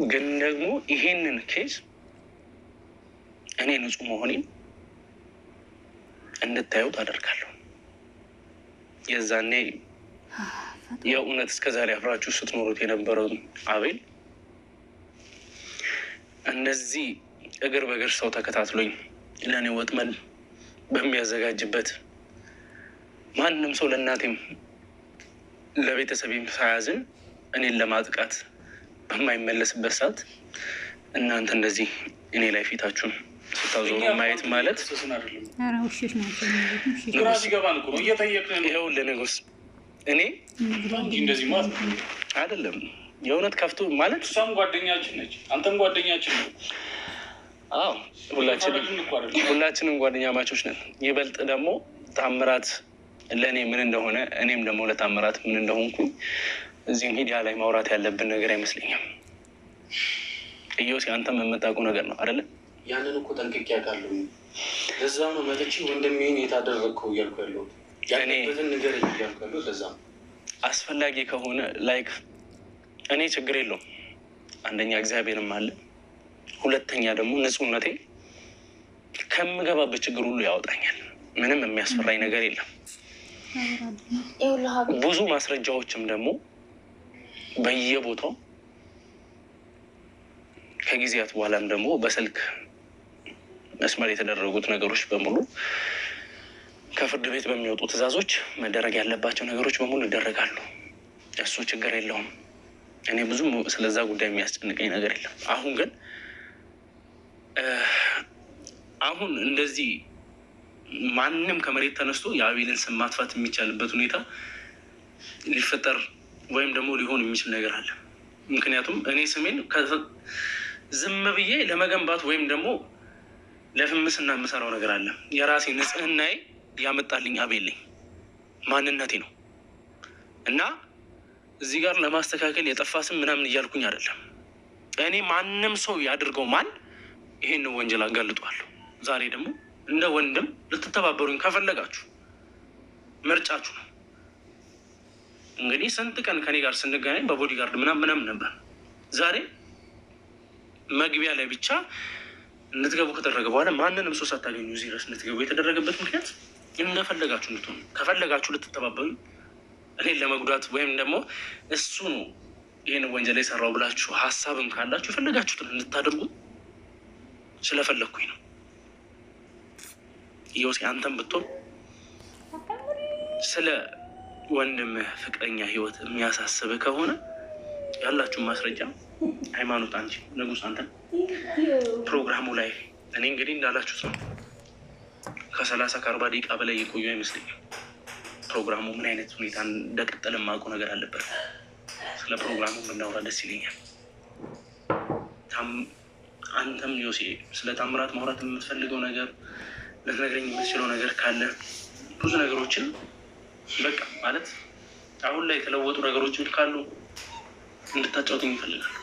ግን ደግሞ ይሄንን case እኔ ንጹህ መሆኔን እንድታዩት አደርጋለሁ። የዛኔ የእውነት እስከዛሬ አብራችሁ ስትኖሩት የነበረውን አቤል እንደዚህ እግር በእግር ሰው ተከታትሎኝ ለእኔ ወጥመድ በሚያዘጋጅበት፣ ማንም ሰው ለእናቴም ለቤተሰቤም ሳያዝን እኔን ለማጥቃት በማይመለስበት ሰዓት እናንተ እንደዚህ እኔ ላይ ፊታችሁን ስታዞሩ ማየት ማለት ይኸው ለንጉስ እኔ እንደዚህ ማለት አይደለም፣ የእውነት ከፍቶ ማለት እሷም ጓደኛችን ነች፣ አንተም ጓደኛችን ነው። አዎ፣ ሁላችንም ጓደኛ ማቾች ነን። ይበልጥ ደግሞ ታምራት ለእኔ ምን እንደሆነ፣ እኔም ደግሞ ለታምራት ምን እንደሆንኩኝ እዚህ ሚዲያ ላይ ማውራት ያለብን ነገር አይመስለኝም። ኢዮስ፣ አንተም የምታውቀው ነገር ነው አይደለ? ያንን እኮ ጠንቅቄ አውቃለሁ። ለዛ ነው መጥቼ ወንድሜን የታደረግከው እያልኩ ያለሁት፣ ያለበትን ንገረኝ እያልኩ ያለሁት ለዛ ነው። አስፈላጊ ከሆነ like እኔ ችግር የለውም። አንደኛ እግዚአብሔርም አለ፣ ሁለተኛ ደግሞ ንጹሕነቴ ከምገባበት ችግር ሁሉ ያወጣኛል። ምንም የሚያስፈራኝ ነገር የለም። ብዙ ማስረጃዎችም ደግሞ በየቦታው ከጊዜያት በኋላም ደግሞ በስልክ መስመር የተደረጉት ነገሮች በሙሉ፣ ከፍርድ ቤት በሚወጡ ትዕዛዞች መደረግ ያለባቸው ነገሮች በሙሉ ይደረጋሉ። እሱ ችግር የለውም። እኔ ብዙም ስለዛ ጉዳይ የሚያስጨንቀኝ ነገር የለም። አሁን ግን አሁን እንደዚህ ማንም ከመሬት ተነስቶ የአቤልን ስም ማጥፋት የሚቻልበት ሁኔታ ሊፈጠር ወይም ደግሞ ሊሆን የሚችል ነገር አለ። ምክንያቱም እኔ ስሜን ዝም ብዬ ለመገንባት ወይም ደግሞ ለፍምስና የምሰራው ነገር አለ። የራሴ ንጽህናዬ ያመጣልኝ አቤል ነኝ፣ ማንነቴ ነው። እና እዚህ ጋር ለማስተካከል የጠፋ ስም ምናምን እያልኩኝ አይደለም። እኔ ማንም ሰው ያድርገው ማን ይሄን ወንጀል አጋልጧለሁ። ዛሬ ደግሞ እንደ ወንድም ልትተባበሩኝ ከፈለጋችሁ ምርጫችሁ ነው። እንግዲህ ስንት ቀን ከኔ ጋር ስንገናኝ በ bodyguard ምናምን ምናምን ነበር። ዛሬ መግቢያ ላይ ብቻ እንድትገቡ ከተደረገ በኋላ ማንንም ሰው ሳታገኙ እዚህ ድረስ እንድትገቡ የተደረገበት ምክንያት እንደፈለጋችሁ እንድትሆኑ፣ ከፈለጋችሁ ልትተባበሩ፣ እኔን ለመጉዳት ወይም ደግሞ እሱ ነው ይህን ወንጀል የሰራው ብላችሁ ሀሳብም ካላችሁ የፈለጋችሁትን እንድታደርጉ ስለፈለግኩኝ ነው። ኢዮሴ፣ አንተም ብትሆን ስለ ወንድምህ ፍቅረኛ ህይወት የሚያሳስብህ ከሆነ ያላችሁን ማስረጃ፣ ሃይማኖት፣ አንቺ፣ ንጉስ፣ አንተን ፕሮግራሙ ላይ እኔ እንግዲህ እንዳላችሁት ነው፣ ከ30 ከ40 ደቂቃ በላይ የቆዩ አይመስለኝም። ፕሮግራሙ ምን አይነት ሁኔታ እንደቀጠለ የማውቀው ነገር አልነበረም። ስለ ፕሮግራሙ ብናወራ ደስ ይለኛል። አንተም ዮሴ ስለ ታምራት ማውራት የምትፈልገው ነገር፣ ልትነግረኝ የምትችለው ነገር ካለ፣ ብዙ ነገሮችን በቃ ማለት አሁን ላይ የተለወጡ ነገሮችን ካሉ እንድታጫውትኝ ይፈልጋሉ።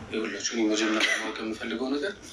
ይኸውላችሁ፣ እኔ መጀመሪያ ማወቅ የምፈልገው ነገር